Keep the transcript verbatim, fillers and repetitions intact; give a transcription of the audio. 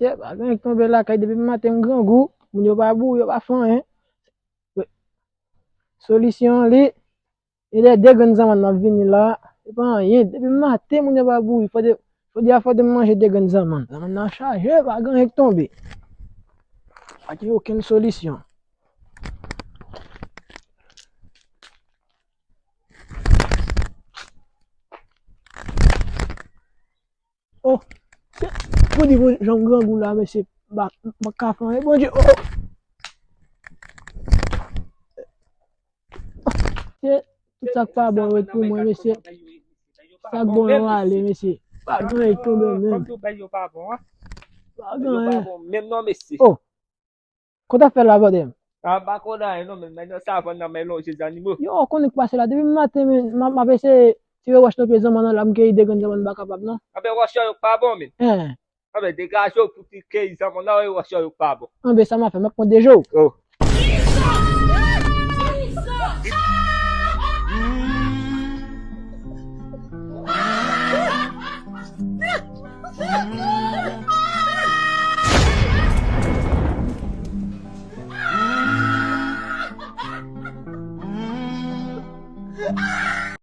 Mesye, pa gen anyen k tonbe lakay depi maten, m grangou. Moun yo pa boure, yo pa fè anyen. Solisyon an li, e lè de grenn zanmann nan vini la, se pa anyen. Depi maten, moun yo pa boure. Fò de, fò de, fò de manje de grenn zanmann. Zanmann nan chaje, pa gen anyen k tonbe. Pa gen okenn solisyon. Oh, se, pou di pou jan m grangou la, mesye, ba, m pa ka fè anyen, Bondye, oh! Se, tout sa k pa bon ret pou mwen, mesye. Sa k bon yo ale, mesye. Pa gen anyen k tonbe menm. Pa gen anyen. Oh, Kòman w ap fè la, brother? A, m pa konn anyen non, men, men nan savann nan, men lonje zannimo. Yo, w konnen k pase la. Depi maten, men, m ap, m ap eseye tire wòch nan pye zanmann nan la, m keyi de grenn zanmann, m pa kapab non. Anben, wòch yo pa bon, men. Hein. Anben, degaje w pou ti keyi zanmann nan, wòch yo pa bon. Anben, sa m ap fè, m ap pran de jou. Oh.